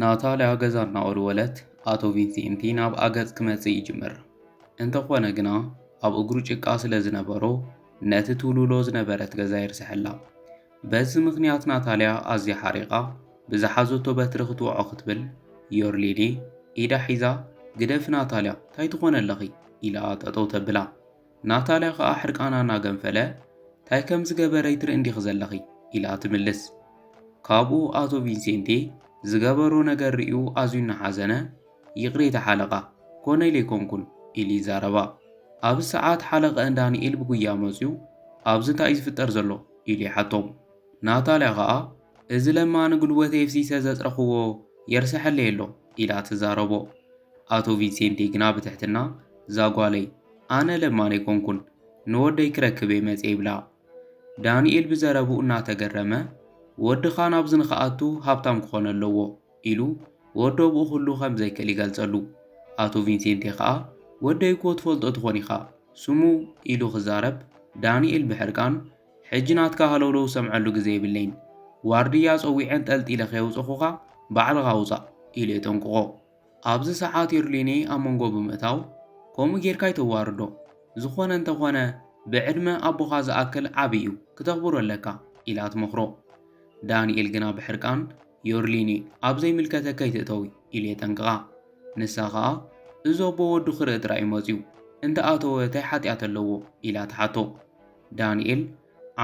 ናታልያ ገዛ እናወልወለት ኣቶ ቪንሴንቲ ናብ ኣገጽ ክመጽእ ይጅምር። እንተኾነ ግና ኣብ እግሩ ጭቃ ስለ ዝነበሮ ነቲ ትውልውሎ ዝነበረት ገዛ ይርስሐላ። በዚ ምኽንያት ናታልያ ኣዝያ ሓሪቓ ብዝሓዘቶ በትሪ ክትወዖ ክትብል ዮርሊኒ ኢዳ ሒዛ፣ "ግደፊ ናታልያ፣ እንታይ ትኾኒ ኣለኺ?" ኢላ ጠጠው ተብላ። ናታልያ ከኣ ሕርቃና እናገንፈለ፣ "እንታይ ከም ዝገበረ ይትርኢ እንዲኺ ዘለኺ?" ኢላ ትምልስ። ካብኡ ኣቶ ቪንሴንቴ ዝገበሮ ነገር ርእዩ ኣዝዩ እናሓዘነ፣ "ይቕሬታ ሓለቓ፣ ኮነ ኢለ ኣይኮንኩን" ኢሉ ይዛረባ። ኣብዚ ሰዓት ሓለቐአን ዳንኤል ብጉያ መፅዩ፣ "ኣብዚ እንታይ እዩ ዝፍጠር ዘሎ?" ኢሉ ይሓቶም። ናታልያ ኸኣ፣ "እዚ ለማኒ ጉልበተይ ኣፍሲሰ ዘፅረኽዎ የርሰሐለይ ኣሎ" ኢላ ትዛረቦ። ኣቶ ቪንሴንቴ ግና ብትሕትና፣ "እዛ ጓለይ፣ ኣነ ለማኒ ኣይኮንኩን፣ ንወደይ ክረክብ እየ መፅየ" ይብላ። ዳንኤል ብዘረብኡ እናተገረመ፣ "ወድኻ ናብዚ ንኽኣቱ ሃብታም ክኾን ኣለዎ" ኢሉ ወደብኡ ኩሉ ከም ዘይክእል ይገልጸሉ። ኣቶ ቪንሴንቴ ኸኣ፣ "ወደይ እኮ ትፈልጦ ትኾን ኢኻ፣ ስሙ" ኢሉ ክዛረብ፣ ዳንኤል ብሕርቃን፣ "ሕጂ ናትካ ሃለውለው ዝሰምዐሉ ግዜ የብለይን። ዋርድያ ጸዊዐ ኣንጠልጢለ ከየውጸኹኻ ባዕልኻ ውጻእ" ኢሉ የጠንቅቖ። ኣብዚ ሰዓት ዮርሊኔ ኣብ መንጎ ብምእታው፣ "ከምኡ ጌርካ ኣይተዋርዶ፣ ዝኾነ እንተኾነ ብዕድመ ኣቦኻ ዝኣክል ዓቢ እዩ፣ ክተኽብሮ ኣለካ" ኢላ ትመኽሮ። ዳንኤል ግና ብሕርቃን፣ "ዮርሊኔ፣ ኣብ ዘይምልከተካ ኣይትእተዊ" ኢሉ የጠንቅቓ። ንሳ ኸኣ፣ "እዚ ኣቦ ወዱ ክርኢ ጥራይ እዩ መጺኡ፣ እንተ ኣተወ እንታይ ሓጢኣት ኣለዎ?" ኢላ ትሓቶ። ዳንኤል፣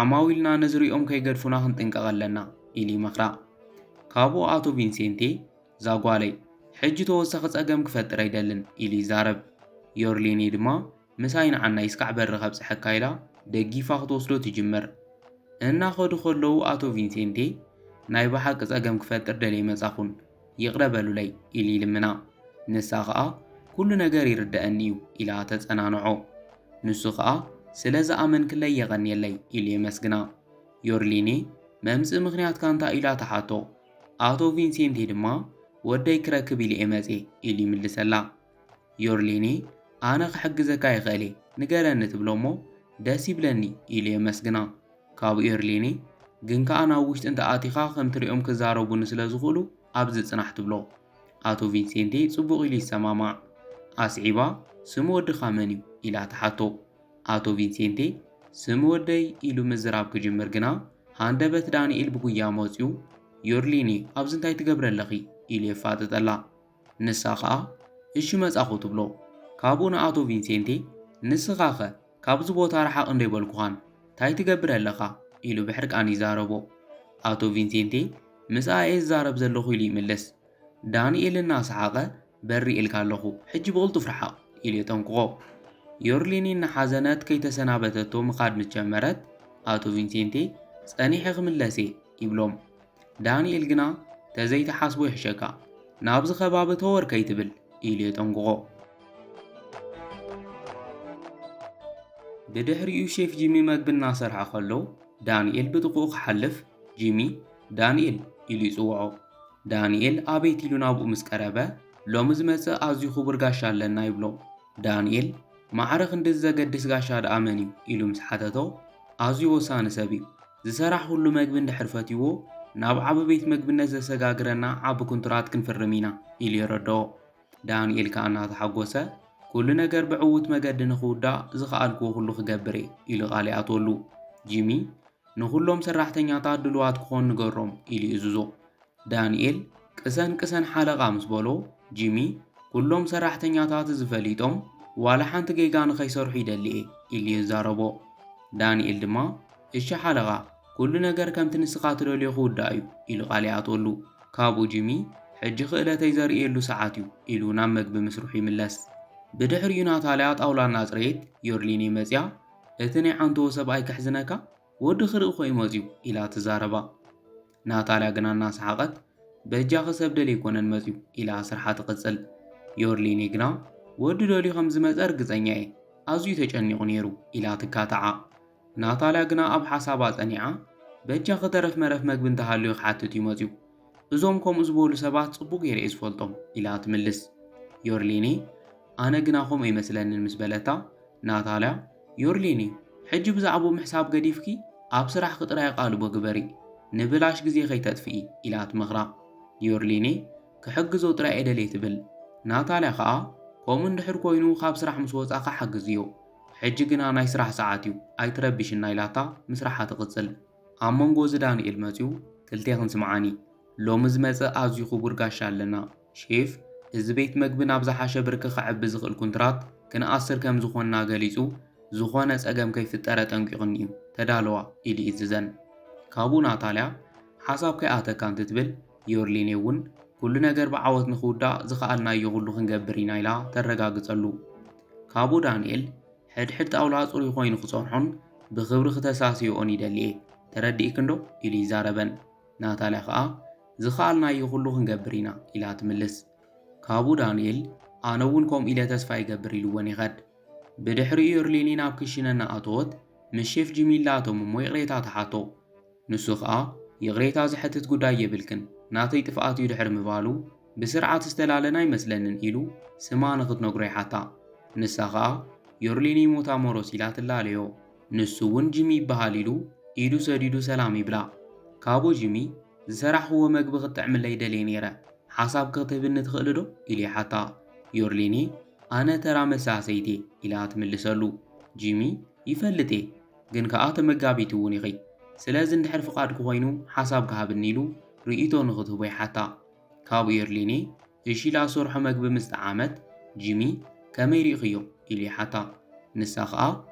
"ዓማዊልና ነዚ ሪኦም ከይገድፉና ክንጥንቀቕ ኣለና" ኢሉ ይመኽራ። ካብኡ ኣቶ ቪንሴንቴ፣ "እዛ ጓለይ፣ ሕጂ ተወሳኺ ጸገም ክፈጥር ኣይደልን" ኢሉ ይዛረብ። ዮርሊኔ ድማ፣ "ምሳይ ንዓናይ እስካዕ በሪ ከብጽሐካ" ኢላ ደጊፋ ክትወስዶ ትጅምር። እናኸዱ ከለዉ ኣቶ ቪንሴንቴ፣ "ናይ ብሓቂ ጸገም ክፈጥር ደልየ መጻኹን፣ ይቕረ በሉለይ" ኢሉ ይልምና። ንሳ ኸኣ፣ "ኩሉ ነገር ይርደኣኒ እዩ" ኢላ ተጸናንዖ። ንሱ ኸኣ፣ "ስለ ዝኣመንክለይ የቐንየለይ" ኢሉ የመስግና። ዮርሊኔ፣ "መምጽኢ ምኽንያትካ እንታይ?" ኢላ ትሓቶ። ኣቶ ቪንሴንቴ ድማ፣ "ወደይ ክረክብ ኢለ እየ መጽየ" ኢሉ ይምልሰላ። ዮርሊኔ፣ "ኣነ ክሕግዘካ ይኽእል እየ፣ ንገረኒ" ትብሎ እሞ፣ "ደስ ይብለኒ" ኢሉ የመስግና። ካብኡ ዮርሊኔ፣ "ግን ከኣ ናብ ውሽጢ እንተ ኣቲኻ ከም ትሪኦም ክዛረቡኒ ስለ ዝኽእሉ ኣብዚ ጽናሕ" ትብሎ። ኣቶ ቪንሴንቴ ጽቡቕ ኢሉ ይሰማማዕ። ኣስዒባ፣ "ስም ወድኻ መን እዩ?" ኢላ ትሓቶ። ኣቶ ቪንሴንቴ፣ "ስም ወደይ" ኢሉ ምዝራብ ክጅምር ግና፣ ሃንደበት ዳንኤል ብጉያ መጽዩ፣ "ዮርሊኔ፣ ኣብዚ እንታይ ትገብሪ ኣለኺ?" ኢሉ የፋጥጠላ። ንሳ ኸኣ፣ "እሺ መጻኹ" ትብሎ። ካብኡ ንኣቶ ቪንሴንቴ፣ "ንስኻኸ ካብዚ ቦታ ርሓቕ እንዶ ኣይበልኩኻን፣ እንታይ ትገብር ኣለኻ?" ኢሉ ብሕርቃን ይዛረቦ። ኣቶ ቪንሴንቴ፣ "ምስኣ እየ ዝዛረብ ዘለኹ" ኢሉ ይምልስ። ዳንኤል እናሰሓቐ፣ "በሪ ኢልካ ኣለኹ፣ ሕጂ ብቕልጡፍ ርሓቕ" ኢሉ የጠንቅቖ። ዮርሊኒ እናሓዘነት ከይተሰናበተቶ ምኻድ ምስ ጀመረት፣ ኣቶ ቪንሴንቴ፣ "ጸኒሐ ክምለስ እየ" ይብሎም። ዳንኤል ግና፣ "ተዘይትሓስቦ ይሕሸካ፣ ናብዚ ከባቢ ተወር ከይትብል" ኢሉ የጠንቅቖ። ብድሕሪኡ ሼፍ ጂሚ መግቢ እናሰርሐ ከሎ፣ ዳንኤል ብጥቕኡ ክሓልፍ፣ ጂሚ፣ "ዳንኤል" ኢሉ ይጽውዖ። ዳንኤል ኣቤት ኢሉ ናብኡ ምስ ቀረበ፣ "ሎሚ ዝመጽእ ኣዝዩ ክቡር ጋሻ ኣለና" ይብሎ። ዳንኤል፣ "ማዕረ ክንድዚ ዘገድስ ጋሻ ደኣ መን እዩ?" ኢሉ ምስ ሓተቶ፣ "ኣዝዩ ወሳኒ ሰብ እዩ። ዝሰራሕኹሉ መግቢ እንድሕር ፈትይዎ፣ ናብ ዓቢ ቤት መግብነት ዘሰጋግረና ዓቢ ኩንትራት ክንፍርም ኢና" ኢሉ የረድኦ። ዳንኤል ከኣ እናተሓጎሰ፣ "ኩሉ ነገር ብዕዉት መገዲ ንኽውዳእ ዝኸኣልክዎ ኩሉ ክገብር እየ" ኢሉ ቃል ይኣትወሉ። ጂሚ፣ "ንኹሎም ሰራሕተኛታት ድሉዋት ክኾኑ ንገሮም" ኢሉ ይእዝዞ። ዳንኤል፣ "ቅሰን ቅሰን ሓለቓ" ምስ በሎ፣ ጂሚ፣ "ኩሎም ሰራሕተኛታት እዚ ፈሊጦም ዋላ ሓንቲ ጌጋ ንኸይሰርሑ ይደሊ እየ" ኢሉ ይዛረቦ። ዳንኤል ድማ፣ "እሺ ሓለቓ፣ ኩሉ ነገር ከምቲ ንስኻ ትደልዮ ክውዳእ እዩ" ኢሉ ቃል ይኣትወሉ። ካብኡ ጂሚ፣ "ሕጂ ክእለተይ ዘርእየሉ ሰዓት እዩ" ኢሉ ናብ መግቢ ምስርሑ ይምለስ። ብድሕሪኡ ናታልያ ጣውላ እናጽረየት ዮርሊኔ መጽያ፣ "እቲ ናይ ዓንተቦ ሰብኣይ ከሕዝነካ ወዲ ክርኢ እኮ እዩ መጽዩ" ኢላ ትዛረባ። ናታልያ ግና እናሰሓቐት፣ "በጃኺ ሰብ ደልዩ ኣይኮነን መጽዩ" ኢላ ስርሓ ትቕጽል። ዮርሊኔ ግና፣ "ወዲ ደልዩ ከም ዝመጸ ርግጸኛ እየ፣ ኣዝዩ ተጨኒቑ ነይሩ" ኢላ ትካትዓ። ናታልያ ግና ኣብ ሓሳባ ጸኒዓ፣ "በጃኺ ተረፍ መረፍ መግቢ እንተሃልዩ ክሓትት እዩ መጽዩ። እዞም ከምኡ ዝበሉ ሰባት ጽቡቕ ገይረ እየ ዝፈልጦም" ኢላ ትምልስ። ዮርሊኔ፣ "ኣነ ግና ከምኡ ኣይመስለንን" ምስ በለታ፣ ናታልያ፣ "ዮርሊኔ፣ ሕጂ ብዛዕባኡ ምሕሳብ ገዲፍኪ ኣብ ስራሕኪ ጥራይ ኣቓልቦ ግበሪ፣ ንብላሽ ግዜ ከይተጥፍኢ" ኢላ ትመኽራ። ዮርሊኔ፣ ክሕግዞ ጥራይ እየ ደልየ ትብል። ናታልያ ከኣ ከምኡ እንድሕር ኮይኑ ካብ ስራሕ ምስ ወጻ ክሓግዝ እዮ። ሕጂ ግና ናይ ስራሕ ሰዓት እዩ፣ ኣይትረብሽና ኢላታ ምስራሓ ትቕጽል። ኣብ መንጎ እዚ ዳንኤል መጺኡ ክልቴኽን ስምዓኒ፣ ሎሚ ዝመጸ ኣዝዩ ክቡር ጋሻ ኣለና። ሼፍ፣ እዚ ቤት መግቢ ናብ ዝሓሸ ብርኪ ክዕቢ ዝኽእል ኩንትራት ክንኣስር ከም ዝኾንና ገሊጹ፣ ዝኾነ ጸገም ከይፍጠረ ጠንቂቑኒ እዩ፣ ተዳለዋ ኢሉ ይእዝዘን። ካብኡ ናታልያ ሓሳብ ከይኣተካ እንትትብል፣ ዮርሊኔ እውን ኩሉ ነገር ብዓወት ንኽውዳእ ዝኸኣልናዮ ኩሉ ክንገብር ኢና ኢላ ተረጋግጸሉ። ካብኡ ዳንኤል ሕድሕድ ጣውላ ጽሩይ ኮይኑ ክጸንሖን ብኽብሪ ክተሳስዮኦን ይደሊ እየ፣ ተረዲእክንዶ? ኢሉ ይዛረበን። ናታልያ ከኣ ዝኸኣልናዮ ኩሉ ክንገብር ኢና ኢላ ትምልስ። ካብኡ ዳንኤል ኣነ እውን ከምኡ ኢለ ተስፋ ይገብር ኢልወን ይኸድ። ብድሕሪኡ ዮርሊኒ ናብ ክሽነ እናኣተወት ምስ ሼፍ ጂሚ ላቶም እሞ ይቕሬታ ትሓቶ። ንሱ ኸኣ ይቕሬታ ዘሕትት ጉዳይ የብልክን፣ ናተይ ጥፍኣት እዩ ድሕሪ ምባሉ ብስርዓት ዝተላለና ኣይመስለንን ኢሉ ስማ ንኽትነግሮ ይሓታ። ንሳ ኸኣ ዮርሊኒ ሞታ ሞሮስ ኢላ ትላለዮ። ንሱ እውን ጂሚ ይበሃል ኢሉ ኢዱ ሰዲዱ ሰላም ይብላ። ካብኡ ጂሚ ዝሰራሕኽዎ መግቢ ክትጥዕምለይ ደልየ ነይረ፣ ሓሳብ ክትህብኒ ትኽእሊ ዶ? ኢሉ ይሓታ። ዮርሊኒ ኣነ ተራ መሳሰይቲ ኢላ ትምልሰሉ። ጂሚ ይፈልጥ እየ፣ ግን ከኣ ተመጋቢት እውን ኢኺ፣ ስለዚ እንድሕር ፍቓድኪ ኮይኑ ሓሳብ ክሃብኒ ኢሉ ርእይቶ ንኽትህቦ ይሓታ። ካብኡ ዮርሊኒ እሺ ኢላ ዝሰርሖ መግቢ ምስ ጠዓመት ጂሚ ከመይ ርኢኽዮ? ኢሉ ይሓታ። ንሳ ከኣ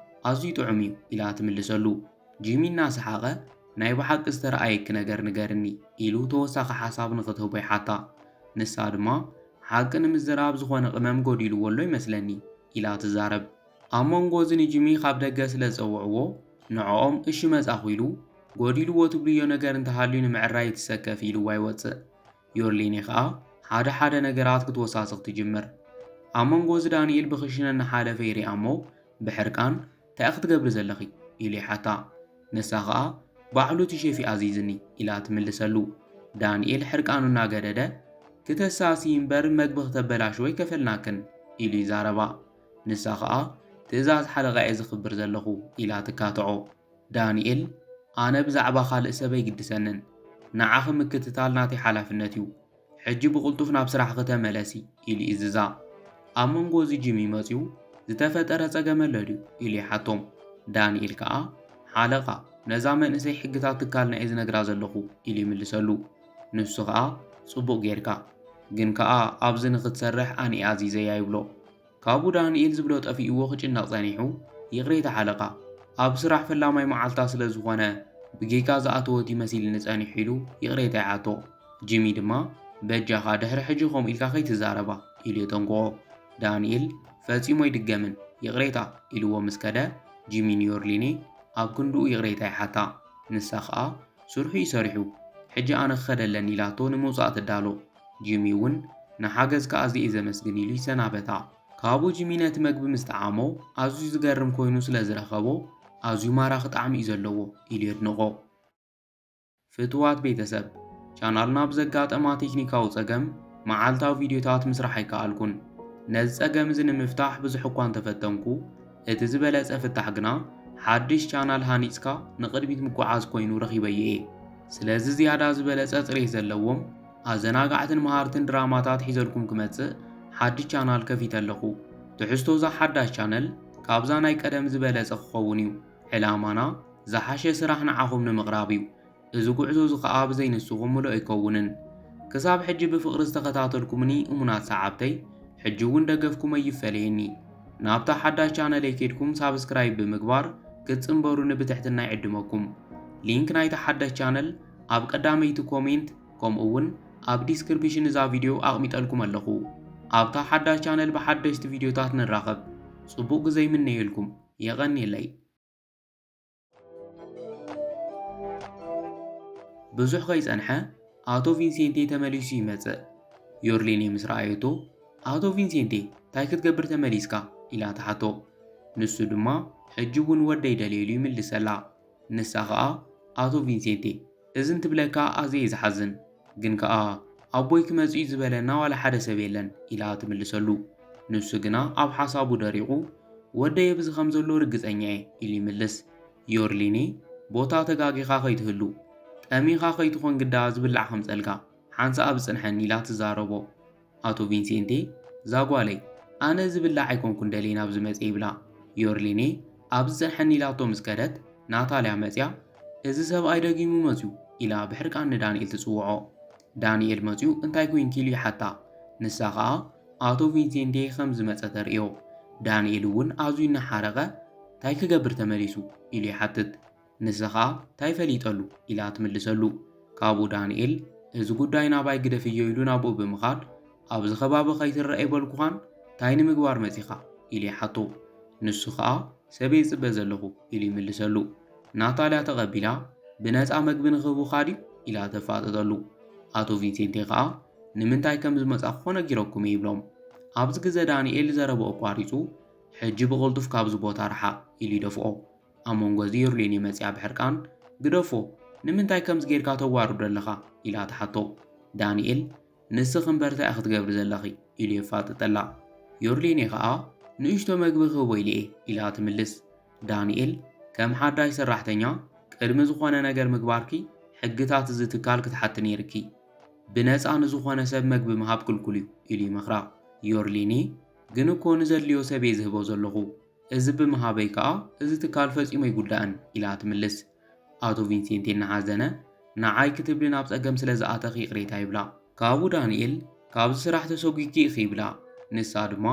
ኣዝዩ ጥዑም እዩ ኢላ ትምልሰሉ። ጂሚ እናሰሓቐ ናይ ብሓቂ ዝተረኣየኪ ነገር ንገርኒ ኢሉ ተወሳኺ ሓሳብ ንኽትህቦ ይሓታ። ንሳ ድማ ሓቂ ንምዝራብ ዝኾነ ቅመም ጎዲልዎ ኣሎ ይመስለኒ ኢላ ትዛረብ። ኣብ መንጎ እዚ ንጂሚ ካብ ደገ ስለ ዝጸውዕዎ ንዕኦም እሺ መጻኹ ኢሉ ጎዲልዎ ትብልዮ ነገር እንተሃልዩ ንምዕራይ ትሰከፍ ኢልዋ ይወጽእ። ዮርሊኒ ኸኣ ሓደ ሓደ ነገራት ክትወሳስኽ ትጅምር። ኣብ መንጎ እዚ ዳንኤል ብኽሽነ እናሓለፈ ይሪኣ እሞ ብሕርቃን እንታይ ክትገብሪ ዘለኺ? ኢሉ ይሓታ። ንሳ ኸኣ ባዕሉ እቲ ሼፍ ኣዚዝኒ ኢላ ትምልሰሉ። ዳንኤል ሕርቃኑ እናገደደ ክተሳሲ እምበር መግቢ ክተበላሽዎ ኣይከፈልናክን ኢሉ ይዛረባ። ንሳ ኸኣ ትእዛዝ ሓለቓ እየ ዝኽብር ዘለኹ ኢላ ትካትዖ። ዳንኤል ኣነ ብዛዕባ ካልእ ሰብ ኣይግድሰንን፣ ንዓኺ ምክትታል ናተይ ሓላፍነት እዩ። ሕጂ ብቕልጡፍ ናብ ስራሕኺ ተመለሲ ኢሉ ይእዝዛ። ኣብ መንጎ እዚ ጂሚ መጺኡ ዝተፈጠረ ጸገም ኣሎ ድዩ ኢሉ ይሓቶም። ዳንኤል ከኣ ሓለቓ ነዛ መንእሰይ ሕግታት ትካልና እየ ዝነግራ ዘለኹ ኢሉ ይምልሰሉ። ንሱ ከኣ ጽቡቕ ጌርካ፣ ግን ከኣ ኣብዚ ንኽትሰርሕ ኣነ እየ ኣዚዘያ ይብሎ። ካብኡ ዳንኤል ዝብሎ ጠፊእዎ ክጭነቕ ጸኒሑ፣ ይቕሬታ ሓለቓ፣ ኣብ ስራሕ ፈላማይ መዓልታ ስለ ዝኾነ ብጌጋ ዝኣተወት እዩ መሲልኒ ጸኒሑ ኢሉ ይቕሬታ ይሓቶ። ጂሚ ድማ በጃኻ ድሕሪ ሕጂ ከምኡ ኢልካ ከይትዛረባ ኢሉ የጠንቅቖ። ዳንኤል ፈጺሙ ኣይድገምን ይቕሬታ ኢልዎ ምስ ከደ ጂሚ ንዮርሊኒ ኣብ ክንድኡ ይቕሬታ ይሓታ። ንሳ ኸኣ ስርሑ እዩ ሰሪሑ፣ ሕጂ ኣነ ክኸደ ኣለኒ ኢላቶ ንምውጻእ ትዳሎ። ጂሚ እውን ንሓገዝካ ኣዝየ እየ ዘመስግን ኢሉ ይሰናበታ። ካብኡ ጂሚ ነቲ መግቢ ምስ ጠዓሞ ኣዝዩ ዝገርም ኮይኑ ስለ ዝረኸቦ ኣዝዩ ማራኺ ጣዕሚ እዩ ዘለዎ ኢሉ የድንቖ። ፍትዋት ቤተሰብ፣ ቻናልና ብዘጋጠማ ቴክኒካዊ ጸገም መዓልታዊ ቪድዮታት ምስራሕ ኣይከኣልኩን። ነዚ ጸገም እዚ ንምፍታሕ ብዙሕ እኳ እንተፈተንኩ፣ እቲ ዝበለጸ ፍታሕ ግና ሓድሽ ቻናል ሃኒጽካ ንቕድሚት ምጉዓዝ ኮይኑ ረኺበዮ እየ። ስለዚ ዝያዳ ዝበለጸ ጽሬት ዘለዎም ኣዘናጋዕትን መሃርትን ድራማታት ሒዘልኩም ክመጽእ ሓድሽ ቻናል ከፊተ ኣለኹ። ትሕዝቶ እዛ ሓዳሽ ቻነል ካብዛ ናይ ቀደም ዝበለጸ ክኸውን እዩ። ዕላማና ዝሓሸ ስራሕ ንዓኹም ንምቕራብ እዩ። እዚ ጉዕዞ እዚ ኸኣ ብዘይ ንስኹም ምሉእ ኣይከውንን። ክሳብ ሕጂ ብፍቕሪ ዝተኸታተልኩምኒ እሙናት ሰዓብተይ፣ ሕጂ እውን ደገፍኩም ኣይፈለየኒ። ናብታ ሓዳሽ ቻነለይ ኬድኩም ሳብስክራይብ ብምግባር ክትጽንበሩኒ ብትሕትና ይዕድመኩም። ሊንክ ናይታ ሓዳሽ ቻነል ኣብ ቀዳመይቲ ኮሜንት ከምኡ እውን ኣብ ዲስክሪፕሽን እዛ ቪድዮ ኣቕሚጠልኩም ኣለኹ። ኣብታ ሓዳሽ ቻነል ብሓደሽቲ ቪድዮታት ንራኸብ። ጽቡቕ ግዜ ይምነየልኩም። የቐንየለይ። ብዙሕ ከይጸንሐ ኣቶ ቪንሴንቴ ተመሊሱ ይመጽእ። ዮርሊኔ ምስ ረኣየቶ፣ "ኣቶ ቪንሴንቴ፣ እንታይ ክትገብር ተመሊስካ?" ኢላ ትሓቶ። ንሱ ድማ፣ "ሕጂ እውን ወደይ ደልየ" ኢሉ ይምልሰላ። ንሳ ኸኣ፣ "ኣቶ ቪንሴንቴ፣ እዚ እንትብለካ ኣዝየ እየ ዝሓዝን፣ ግን ከኣ ኣቦይ ክመጽእ እዩ ዝበለና ዋላ ሓደ ሰብ የለን" ኢላ ትምልሰሉ። ንሱ ግና ኣብ ሓሳቡ ደሪቑ፣ "ወደይ ኣብዚ ከም ዘሎ ርግጸኛ እየ" ኢሉ ይምልስ። ዮርሊኒ፣ "ቦታ ተጋጊኻ ከይትህሉ፣ ጠሚኻ ከይትኾን ግዳ ዝብላዕ ከምጸልካ፣ ዓንሳ ኣብ ዝጽንሐኒ ኢላ ትዛረቦ። ኣቶ ቪንሴንቴ፣ ዛጓለይ፣ ኣነ ዝብላዕ ኣይኮንኩን ደልየ ናብ ዝመጽእ ይብላ። ዮርሊኔ ኣብ ዝጸንሐኒ ኢላቶ ምስ ከደት፣ ናታልያ መጽያ፣ እዚ ሰብኣይ ደጊሙ መጽዩ ኢላ ብሕርቃን ንዳንኤል ትጽውዖ። ዳንኤል መጽዩ እንታይ ኮይንኪ ኢሉ ይሓታ። ንሳ ኸኣ ኣቶ ቪንሴንቴ ከም ዝመጸ ተርእዮ። ዳንኤል እውን ኣዝዩ እናሓረቐ፣ እንታይ ክገብር ተመሊሱ ኢሉ ይሓትት። ንስኻ እንታይ ፈሊጠሉ ኢላ ትምልሰሉ። ካብኡ ዳንኤል እዚ ጉዳይ ናባይ ግደፍዮ ኢሉ ናብኡ ብምኻድ ኣብዚ ከባቢ ከይትረአ ኣይበልኩኻን እንታይ ንምግባር መጺኻ ኢሉ ይሓቶ። ንሱ ኸኣ ሰበይ ዝጽበ ዘለኹ ኢሉ ይምልሰሉ። ናታልያ ተቐቢላ ብነጻ መግቢ ንኽህቡኻ ድዩ ኢላ ተፋጠጠሉ። ኣቶ ቪንሴንቴ ኸኣ ንምንታይ ከም ዝመጻኹ ነጊረኩም እየ ይብሎም። ኣብዚ ግዘ ዳንኤል ዘረቦ ኣቋሪጹ ሕጂ ብቕልጡፍ ካብዚ ቦታ ርሓቕ ኢሉ ይደፍኦ። ኣብ መንጎ እዚ ዮርሌኒ መጺኣ ብሕርቃን ግደፎ ንምንታይ ከምዚ ጌርካ ተዋርዶ ኣለኻ ኢላ ትሓቶ። ዳንኤል ንስኺ እምበር እንታይ ክትገብሪ ዘለኺ ኢሉ የፋጥጠላ። ዮርሌኒ ኸኣ ንእሽቶ መግቢ ክህቦ ኢለ እየ ኢላ ትምልስ። ዳንኤል ከም ሓዳሽ ሰራሕተኛ ቅድሚ ዝኾነ ነገር ምግባርኪ ሕግታት እዚ ትካል ክትሓቲ ነይርኪ። ብነጻ ንዝኾነ ሰብ መግቢ ምሃብ ክልኩል እዩ ኢሉ ይመኽራ። ዮርሌኒ ግን እኮ ንዘድልዮ ሰብ እየ ዝህቦ ዘለኹ። እዚ ብምሃበይ ከኣ እዚ ትካል ፈጺሙ ኣይጉዳእን ኢላ ትምልስ። ኣቶ ቪንሴንቴ እናሓዘነ ንዓይ ክትብሊ ናብ ጸገም ስለ ዝኣተኺ ይቕሬታ ይብላ። ካብኡ ዳንኤል ካብዚ ስራሕ ተሰጒግኪ ኢኺ ይብላ። ንሳ ድማ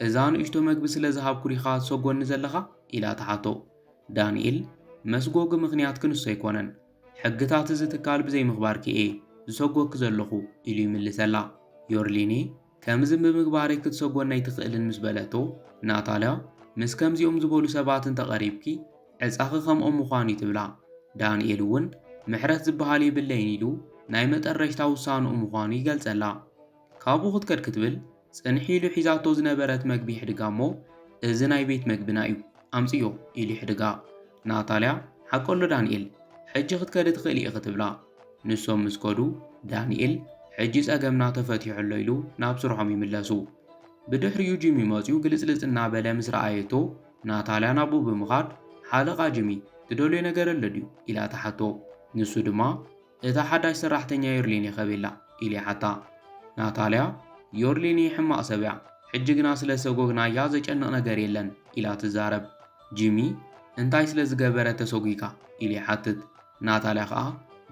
እዛ ንእሽቶ መግቢ ስለ ዝሃብኩ ዲኻ ትሰጎኒ ዘለኻ ኢላ ትሓቶ። ዳንኤል መስጎጊ ምኽንያት ክንሱ ኣይኮነን። ሕግታት እዚ ትካል ብዘይምኽባርኪ እየ ዝሰጎግኪ ዘለኹ ኢሉ ይምልሰላ። ዮርሊኒ ከምዚ ብምግባረይ ክትሰጎኒ ኣይትኽእልን ምስ በለቶ፣ ናታልያ ምስ ከምዚኦም ዝበሉ ሰባት እንተቐሪብኪ ዕጻኺ ከምኦም ምዃኑ እዩ ትብላ። ዳንኤል እውን ምሕረት ዝበሃል የብለይን ኢሉ ናይ መጠረሽታ ውሳንኡ ምዃኑ ይገልጸላ። ካብኡ ክትከድ ክትብል ጽንሒ ኢሉ ሒዛቶ ዝነበረት መግቢ ይሕድጋ እሞ፣ እዚ ናይ ቤት መግብና እዩ ኣምጽዮ ኢሉ ይሕድጋ። ናታልያ ሓቀሎ ዳንኤል፣ ሕጂ ክትከዲ ትኽእሊ ኢኺ ትብላ። ንሶም ምስ ከዱ ዳንኤል ሕጂ ጸገምና ተፈቲሑ ኣሎ ኢሉ ናብ ስርሖም ይምለሱ። ብድሕሪኡ ጂሚ መጺኡ ግልጽልጽ እናበለ ምስ ረኣየቶ ናታልያ ናብኡ ብምኻድ ሓለቓ ጂሚ ትደልዮ ነገር ኣሎ ድዩ ኢላ ትሓቶ። ንሱ ድማ እታ ሓዳሽ ሰራሕተኛ ዮርሊን የኸቤላ ኢሉ ይሓታ። ናታልያ ዮርሊን ሕማቕ ሰብ እያ፣ ሕጂ ግና ስለ ሰጎግናያ ዘጨንቕ ነገር የለን ኢላ ትዛረብ። ጂሚ እንታይ ስለ ዝገበረት ተሰጒካ ኢሉ ይሓትት። ናታልያ ኸኣ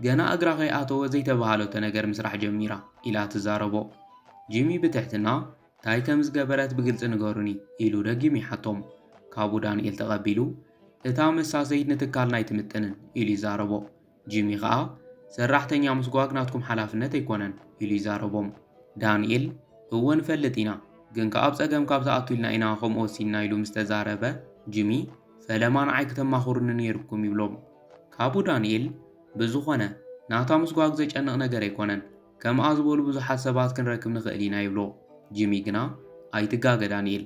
ገና እግራ ከይኣተወ ዘይተባሃለቶ ነገር ምስራሕ ጀሚራ ኢላ ትዛረቦ። ጂሚ ብትሕትና ታይ ከም ዝገበረት ብግልጺ ንገሩኒ ኢሉ ደጊሙ ይሓቶም። ካብኡ ዳንኤል ተቐቢሉ እታ መሳሰይት ንትካልና ኣይትምጥንን ኢሉ ይዛረቦ። ጂሚ ኸኣ ሰራሕተኛ ምስጓግ ናትኩም ሓላፍነት ኣይኮነን ኢሉ ይዛረቦም። ዳንኤል እወ ንፈልጥ ኢና፣ ግን ከኣ ኣብ ጸገም ካብ ትኣቱ ኢልና ኢና ከምኡ ወሲንና ኢሉ ምስ ተዛረበ ጂሚ ፈለማ ንዓይ ክተማኽሩኒ ነይርኩም ይብሎም። ካብኡ ዳንኤል ብዝኾነ ናታ ምስጓግ ዘጨንቕ ነገር ኣይኮነን፣ ከምኣ ዝበሉ ብዙሓት ሰባት ክንረክብ ንኽእል ኢና ይብሎ። ጂሚ ግና ኣይትጋገ ዳንኤል፣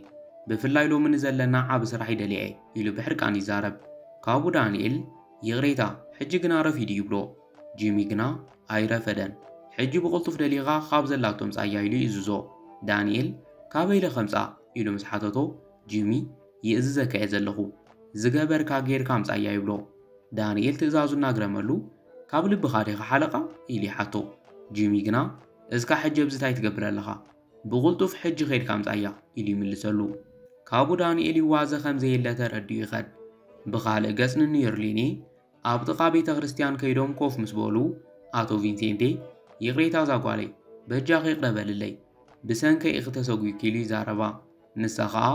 ብፍላይ ሎሚ ንዘለና ዓቢ ስራሕ ይደልያ እየ ኢሉ ብሕርቃን ይዛረብ። ካብኡ ዳንኤል ይቕሬታ ሕጂ ግና ረፊዱ ይብሎ። ጂሚ ግና ኣይረፈደን፣ ሕጂ ብቕልጡፍ ደሊኻ ካብ ዘላቶ ምጻያ ኢሉ ይእዝዞ። ዳንኤል ካበይ ኢለ ከምጻ ኢሉ ምስ ሓተቶ ጂሚ ይእዝዘካ እየ ዘለኹ፣ ዝገበርካ ጌርካ ምጻያ ይብሎ። ዳንኤል ትእዛዙ እናግረመሉ ካብ ልብኻ ዲኻ ሓለቓ ኢሉ ይሓቶ። ጂሚ ግና እስካ ሕጂ ኣብዚ እንታይ ትገብር ኣለኻ? ብቕልጡፍ ሕጂ ኸይድካ ምጻያ ኢሉ ይምልሰሉ። ካብኡ ዳንኤል ይዋዘ ከም ዘየለ ተረዲኡ ይኸድ። ብኻልእ ገጽ ንኒዮርሊኒ ኣብ ጥቓ ቤተ ክርስቲያን ከይዶም ኮፍ ምስ በሉ ኣቶ ቪንሴንቴ ይቕሬታ እዛ ጓለይ በጃኺ ይቕረ በልለይ ብሰንከይ ኢኺ ተሰጒግኪ ኢሉ ይዛረባ። ንሳ ኸኣ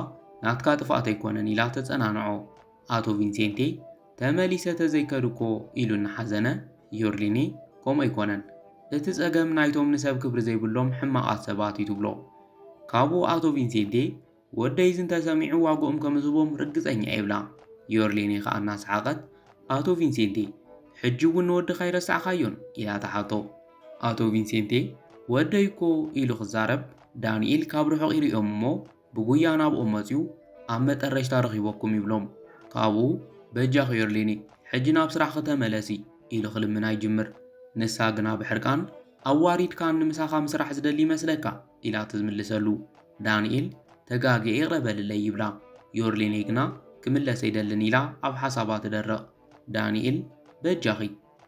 ናትካ ጥፍኣት ኣይኮነን ኢላ ተጸናንዖ። ኣቶ ቪንሴንቴ ተመሊሰ ተዘይከድኮ ኢሉ እናሓዘነ ዮርሊኒ ከምኡ ኣይኮነን እቲ ጸገም ናይቶም ንሰብ ክብሪ ዘይብሎም ሕማቓት ሰባት እዩ ትብሎ። ካብኡ ኣቶ ቪንሴንቴ ወደይ እዚ እንተሰሚዑ ዋግኦም ከም ዝህቦም ርግጸኛ እየ ይብላ። ዮርሌኒ ከኣ እናሰሓቐት ኣቶ ቪንሴንቴ ሕጂ እውን ንወድኻ ኣይረሳዕካዮን ኢላ ትሓቶ። ኣቶ ቪንሴንቴ ወደይ እኮ ኢሉ ክዛረብ ዳንኤል ካብ ርሑቕ ይርእዮም እሞ ብጉያ ናብኦም መጺኡ ኣብ መጠረሽታ ረኺበኩም ይብሎም። ካብኡ በጃኺ ዮርሌኒ ሕጂ ናብ ስራሕኺ ተመለሲ ኢሉ ክልምና ይጅምር። ንሳ ግና ብሕርቃን ኣዋሪድካኒ ምሳኻ ምስራሕ ዝደሊ ይመስለካ ኢላ ትምልሰሉ። ዳንኤል ተጋግየ ይቕረ በልለይ ይብላ። ዮርሌኒ ግና ክምለስ ኣይደልን ኢላ ኣብ ሓሳባ ትደርቕ። ዳንኤል በጃኺ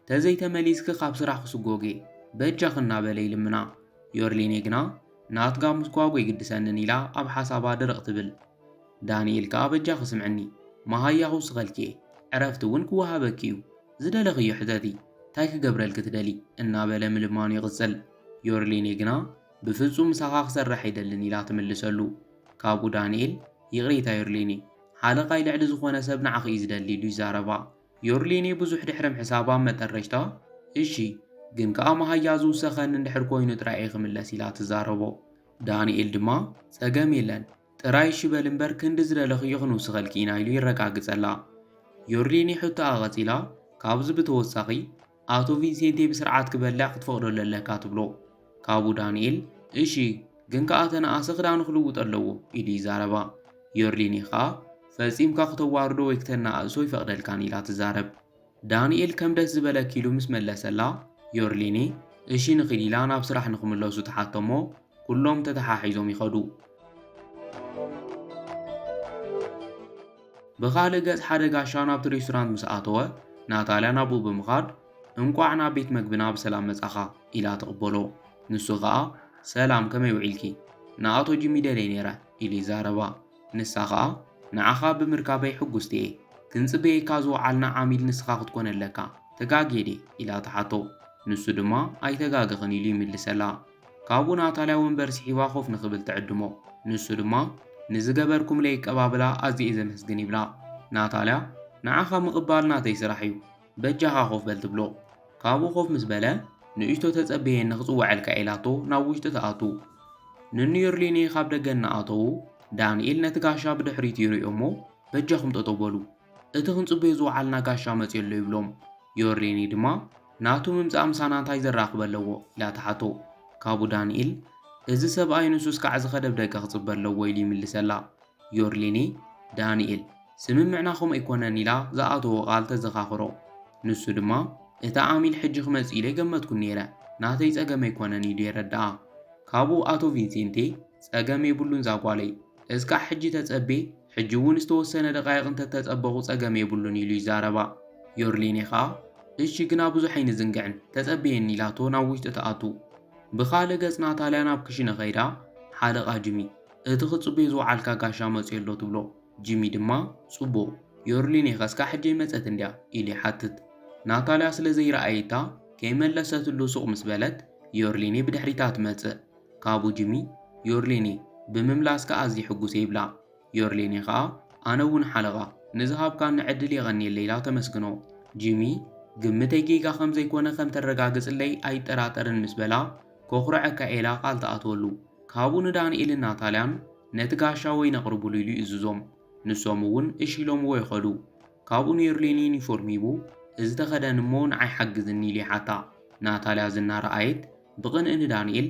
ተዘይተመሊስኪ ካብ ስራሕ ክስጎግ እየ። በጃኺ እናበለ ይልምና። ዮርሌኔ ግና ናትጋ ምስጓጎ ይግድሰንን ኢላ ኣብ ሓሳባ ድርቕ ትብል። ዳንኤል ከኣ በጃኺ ስምዕኒ፣ መሃያ ክውስኸልኪ'የ፣ ዕረፍቲ እውን ክወሃበኪ'ዩ፣ ዝደለኽዮ ሕተቲ፣ ታይ ክገብረልኪ ትደሊ? እናበለ ምልማኑ ይቕጽል። ዮርሌኔ ግና ብፍጹም ምሳኻ ክሰርሕ ኣይደልን ኢላ ትምልሰሉ። ካብኡ ዳንኤል ይቕሬታ ዮርሌኔ፣ ሓለቓይ ልዕሊ ዝኾነ ሰብ ንዓኺ እዩ ዝደሊ ኢሉ ይዛረባ። ዮርሌኔ ብዙሕ ድሕሪ ምሕሳብ ኣብ መጠረሽታ እሺ ግን ከኣ መሃያ ዝውሰኸኒ እንድሕር ኮይኑ ጥራይ እየ ክምለስ ኢላ ትዛረቦ። ዳንኤል ድማ ጸገም የለን ጥራይ እሺ በል እምበር ክንዲ ዝደለኽዮ ክንውስኸልኪ ኢና ኢሉ የረጋግጸላ። ዮርሌኔ ሕቶኣ ቀጺላ ካብዚ ብተወሳኺ ኣቶ ቪንሴንቴ ብስርዓት ክበልዕ ክትፈቕደሉ ኣለካ ትብሎ። ካብኡ ዳንኤል እሺ ግን ከኣ ተነኣሰ ክዳኑ ክልውጦ ኣለዎ ኢሉ ይዛረባ። ዮርሌኔ ከኣ ፈጺምካ ክተዋርዶ ወይ ክተናእሶ ይፈቕደልካን ኢላ ትዛረብ። ዳንኤል ከም ደስ ዝበለኪ ኢሉ ምስ መለሰላ ዮርሌኔ እሺ ንኺድ ኢላ ናብ ስራሕ ንኽምለሱ ትሓቶሞ ኩሎም ተተሓሒዞም ይኸዱ። ብኻልእ ገጽ ሓደ ጋሻ ናብቲ ሬስቶራንት ምስ ኣተወ ናታልያ ናብኡ ብምኻድ እንቋዕ ናብ ቤት መግብና ብሰላም መጻኻ ኢላ ትቕበሎ። ንሱ ኸኣ ሰላም ከመይ ውዒልኪ ንኣቶ ጂሚ ደልየ ነይረ ኢሉ ይዛረባ። ንሳ ኸኣ ንዓኻ ብምርካበይ ሕጉስቲ እየ። ክንጽበየካ ዝወዓልና ዓሚል ንስኻ ክትኮን ኣለካ። ተጋግየ ድየ? ኢላ ትሓቶ። ንሱ ድማ ኣይተጋገኽን ኢሉ ይምልሰላ። ካብኡ ናታልያ ወንበር ስሒባ ኮፍ ንኽብል ትዕድሞ። ንሱ ድማ ንዝገበርኩምለይ ኣቀባብላ ኣዝየ እየ ዘመስግን ይብላ። ናታልያ ንዓኻ ምቕባል ናተይ ስራሕ እዩ። በጃኻ ኮፍ በል ትብሎ። ካብኡ ኮፍ ምስ በለ ንእሽቶ ተጸበየኒ ክጽውዐልካ ኢላቶ ናብ ውሽጢ ትኣቱ። ንንዮርሊኒ ካብ ደገ እናኣተዉ ዳንኤል ነቲ ጋሻ ብድሕሪት ይሪኦ እሞ በጃኹም ጠጠው በሉ። እቲ ክንጽበዮ ዝወዓልና ጋሻ መጺኡ ኣሎ ይብሎም። ዮርሊኒ ድማ ናቱ ምምጻእ ምሳና እንታይ ዘራኽብ ኣለዎ ኢላ ትሓቶ። ካብኡ ዳንኤል እዚ ሰብኣይ ንሱስ ከዓ ዝኸደብ ደቂ ክጽበ ኣለዎ ኢሉ ይምልሰላ። ዮርሊኒ ዳንኤል ስምምዕና ከምኡ ኣይኮነን ኢላ ዝኣተዎ ቃል ተዘኻኽሮ። ንሱ ድማ እቲ ዓሚል ሕጂ ክመጽእ ኢለ ኣይገመትኩን ነይረ፣ ናተይ ጸገም ኣይኮነን ኢሉ የረድኣ። ካብኡ ኣቶ ቪንሴንቴ ጸገም የብሉን ዛጓለይ፣ እስካዕ ሕጂ ተጸቤ፣ ሕጂ እውን ዝተወሰነ ደቃይቕ እንተተጸበኹ ጸገም የብሉን ኢሉ ይዛረባ። ዮርሊኒ ኸኣ እሺ ግና ብዙሕ ኣይንዝንግዕን ተጸበየኒ ኢላቶ ናብ ውሽጢ ትኣቱ። ብኻልእ ገጽ ናታልያ ናብ ክሽነ ኸይዳ ሓለቓ ጂሚ እቲ ክትጽበዮ ዝወዓልካ ጋሻ መጺኡ ኣሎ ትብሎ። ጂሚ ድማ ጽቡቕ ዮርሊኒ ኸ እስካዕ ሕጂ ኣይመጸትን ድያ ኢሉ ይሓትት። ናታልያ ስለ ዘይረኣየታ ከይመለሰትሉ ሱቕ ምስ በለት ዮርሊኒ ብድሕሪታ ትመጽእ። ካብኡ ጂሚ ዮርሊኒ ብምምላስካ ኣዝየ ሕጉስ እየ ይብላ። ዮርሊኒ ኸኣ ኣነ እውን ሓለቓ ንዝሃብካኒ ዕድል የቐንየለይ ኢላ ተመስግኖ። ጂሚ ግምተይ ጌጋ ከም ዘይኮነ ከም ተረጋግጽለይ ኣይጠራጠርን ምስ በላ ከኹርዐካ እየ ኢላ ቃል ትኣትወሉ። ካብኡ ንዳንኤልን ናታልያን ነቲ ጋሻ ወይኒ ኣቕርቡሉ ኢሉ ይእዝዞም። ንሶም እውን እሺ ኢሎምዎ ይኸዱ። ካብኡ ንዮርሊኒ ዩኒፎርም ሂቡ እዚ ተኸደኒ እሞ ንዓይ ሓግዝኒ ኢሉ ይሓታ። ናታልያ እዚ እናረኣየት ብቕንኢ ንዳንኤል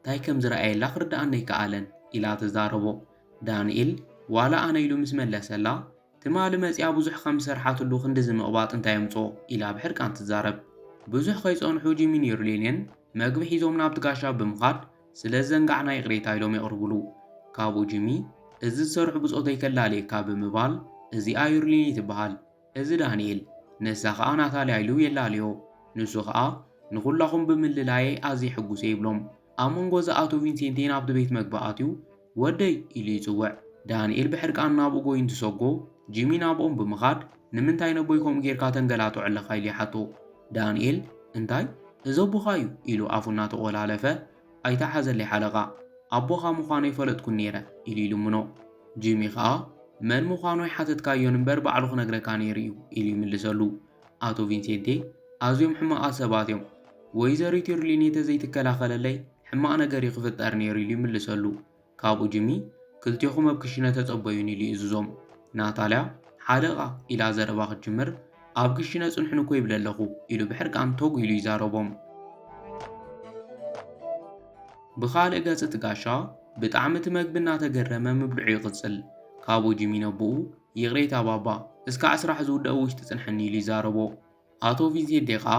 ታይ ከም ዝረኣየላ ክርድኣኒ ኣይከኣለን ኢላ ትዛረቦ። ዳንኤል ዋላ ኣነ ኢሉ ምስ መለሰላ ትማሊ መጺኣ ብዙሕ ከም ዝሰርሓትሉ ክንድዚ ምቕባጥ እንታይ የምጽኦ ኢላ ብሕርቃን ትዛረብ። ብዙሕ ከይጸንሑ ጂሚን ዮርሊንን መግቢ ሒዞም ናብቲ ጋሻ ብምኻድ ስለ ዝዘንጋዕና ይቕሬታ ኢሎም የቕርቡሉ። ካብኡ ጂሚ እዚ ዝሰርሑ ብጾተይ ከላልየካ ብምባል እዚኣ ዮርሊኒ ትበሃል። እዚ ዳንኤል ንሳ ኸኣ ናታልያ ኢሉ የላልዮ። ንሱ ኸኣ ንኹላኹም ብምልላየይ ኣዝየ ሕጉስ እየ ይብሎም። ኣብ መንጎ እዚ ኣቶ ቪንሴንቴ ናብቲ ቤት መግቢ ኣትዩ ወደይ ኢሉ ይጽውዕ። ዳንኤል ብሕርቃን ናብኡ ጎዩ እንትሰጎ ጂሚ ናብኦም ብምኻድ ንምንታይ ነቦይ ከምኡ ጌርካ ተንገላትዖ ኣለኻ ኢሉ ይሓቶ። ዳንኤል እንታይ እዚ ኣቦኻ እዩ ኢሉ ኣፉ እናተቖላለፈ ኣይተሓዘለይ ሓለቓ ኣቦኻ ምዃኑ ኣይፈለጥኩን ነይረ ኢሉ ይልምኖ። ጂሚ ኸኣ መን ምዃኑ ኣይሓተትካዮን እምበር ባዕሉ ክነግረካ ነይሩ እዩ ኢሉ ይምልሰሉ። ኣቶ ቪንሴንቴ ኣዝዮም ሕማቓት ሰባት እዮም። ወይዘሪት ዮርሊኒ ተዘይትከላኸለለይ ሕማቕ ነገር እዩ ክፍጠር ነይሩ ኢሉ ይምልሰሉ። ካብኡ ጂሚ ክልቴኹም ኣብ ክሽነ ተጸበዩኒ ኢሉ ይእዝዞም። ናታልያ ሓለቓ ኢላ ዘረባ ክትጅምር ኣብ ክሽነ ጽንሑኒ እኮ ይብል ኣለኹ ኢሉ ብሕርቃን ቶግ ኢሉ ይዛረቦም። ብኻልእ ገጽ እቲ ጋሻ ብጣዕሚ እቲ መግቢ እናተገረመ ምብልዑ ይቕጽል። ካብኡ ጂሚ ነቦኡ ይቕሬታ ባባ እስካዕ ስራሕ ዝውደእ ውሽጢ ጽንሐኒ ኢሉ ይዛረቦ። ኣቶ ቪንሴንቴ ኸኣ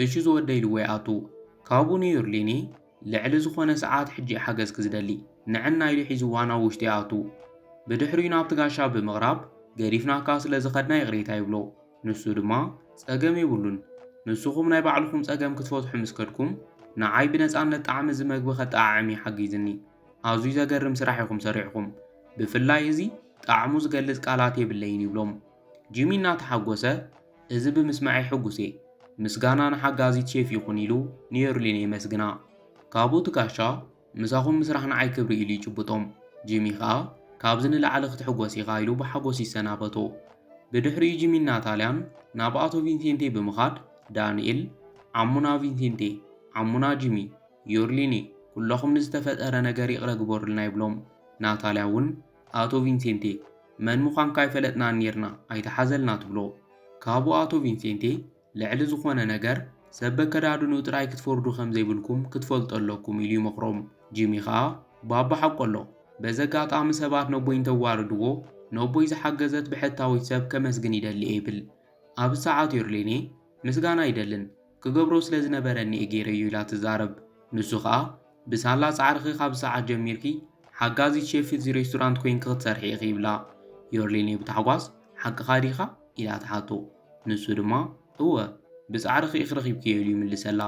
እሺ ዝወደይ ኢልዎ ይኣቱ። ካብኡ ንዮርሊኒ ልዕሊ ዝኾነ ሰዓት ሕጂ ሓገዝኪ ዝደሊ ንዕና ኢሉ ሒዝዋ ናብ ውሽጢ ይኣቱ። ብድሕሪኡ ናብቲ ጋሻ ብምቕራብ ገዲፍናካ ስለ ዝኸድና ይቕሬታ ይብሎ። ንሱ ድማ ጸገም የብሉን ንስኹም ናይ ባዕልኹም ጸገም ክትፈትሑ ምስ ከድኩም ንዓይ ብነጻነት ጣዕሚ እዚ መግቢ ከጠዓዕም እዩ ሓጊዝኒ። ኣዝዩ ዘገርም ስራሕ ኢኹም ሰሪሕኹም። ብፍላይ እዚ ጣዕሙ ዝገልጽ ቃላት የብለይን ይብሎም። ጂሚ እናተሓጎሰ፣ እዚ ብምስማዐይ ሕጉስ እየ። ምስጋና ንሓጋዚት ሼፍ ይኹን ኢሉ ንዮርሊን የመስግና። ካብኡ እቲ ጋሻ ምሳኹም ምስራሕ ንዓይ ክብሪ ኢሉ ይጭብጦም። ጂሚ ኸኣ ካብዚ ንላዕሊ ክትሕጎስ ኢኻ ኢሉ ብሓጎስ ይሰናበቶ። ብድሕሪኡ ጂሚን ናታልያን ናብ ኣቶ ቪንሴንቴ ብምኻድ፣ ዳንኤል፣ ዓሙና ቪንሴንቴ፣ ዓሙና ጂሚ፣ ዮርሊኒ፣ ኩለኹም ንዝተፈጠረ ነገር ይቕረ ግበሩልና ይብሎም። ናታልያ እውን፣ ኣቶ ቪንሴንቴ፣ መን ምዃንካ ኣይፈለጥናን ኔርና፣ ኣይተሓዘልና ትብሎ። ካብኡ ኣቶ ቪንሴንቴ፣ ልዕሊ ዝኾነ ነገር ሰብ በከዳድንኡ ጥራይ ክትፈርዱ ከም ዘይብልኩም ክትፈልጡ ኣለኩም ኢሉ ይመኽሮም። ጂሚ ኸኣ፣ ባባ ሓቁ ኣሎ። በዚ ኣጋጣሚ ሰባት ነቦይ እንተዋርድዎ፣ ነቦይ ዝሓገዘት ብሕታዊት ሰብ ከመስግን ይደሊ እየ ይብል። ኣብ ሰዓት ዮርሌኔ፣ ምስጋና ኣይደልን፣ ክገብሮ ስለ ዝነበረኒ እየ ገይረዮ ኢላ ትዛረብ። ንሱ ኸኣ፣ ብሳላ ጻዕርኺ ካብ ሰዓት ጀሚርኪ ሓጋዚት ሼፍ እዚ ሬስቶራንት ኮይንኪ ክትሰርሒ ኢኺ ይብላ። ዮርሌኔ ብታሕጓስ፣ ሓቅኻ ዲኻ? ኢላ ትሓቶ። ንሱ ድማ፣ እወ፣ ብጻዕርኺ ኢኺ ረኺብክዮ ኢሉ ይምልሰላ።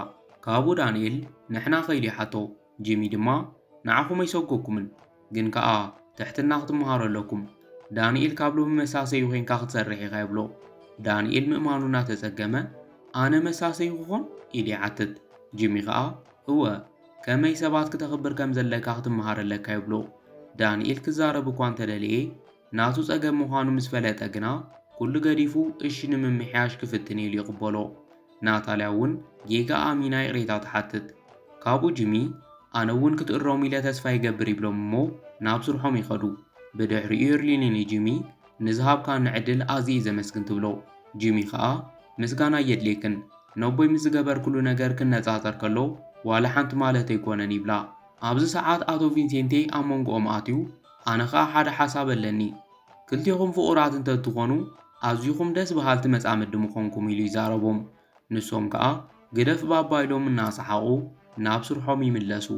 ካብኡ ዳንኤል፣ ንሕና ከ ኢሉ ይሓቶ። ጂሚ ድማ፣ ንዓኹም ኣይሰጎኩምን፣ ግን ከኣ ትሕትና ክትመሃሩ ኣለኩም። ዳንኤል ካብ ሎሚ መሳሰዩ ኮይንካ ክትሰርሕ ኢኻ ይብሎ። ዳንኤል ምእማኑ እናተጸገመ፣ ኣነ መሳሰዩ ክኾን? ኢሉ ይሓትት። ጂሚ ከኣ፣ እወ፣ ከመይ ሰባት ክተኽብር ከም ዘለካ ክትመሃር ኣለካ ይብሎ። ዳንኤል ክዛረብ እኳ እንተደለየ፣ ናቱ ጸገም ምዃኑ ምስ ፈለጠ ግና፣ ኩሉ ገዲፉ እሺ ንምምሕያሽ ክፍትን ኢሉ ይቕበሎ። ናታልያ እውን ጌጋ ኣሚና ይቕሬታ ትሓትት። ካብኡ ጂሚ፣ ኣነ እውን ክትእረሙ ኢለ ተስፋ ይገብር ይብሎም እሞ ናብ ስርሖም ይኸዱ። ብድሕሪኡ ዮርሊኒ ንጂሚ፣ ንዝሃብካኒ ዕድል ኣዝየ እየ ዘመስግን ትብሎ። ጂሚ ኸኣ፣ ምስጋና ኣየድልየክን፣ ነቦይ ምስ ዝገበርክሉ ነገር ክነጻጸር ከሎ ዋላ ሓንቲ ማለት ኣይኮነን ይብላ። ኣብዚ ሰዓት ኣቶ ቪንሴንቴ ኣብ መንጎኦም ኣትዩ፣ ኣነ ኸኣ ሓደ ሓሳብ ኣለኒ። ክልቴኹም ፍቑራት እንተ ትኾኑ፣ ኣዝዩኹም ደስ በሃልቲ መጻምዲ ምኾንኩም ኢሉ ይዛረቦም። ንሶም ከኣ ግደፍ ባባ ኢሎም እናሰሓቑ ናብ ስርሖም ይምለሱ።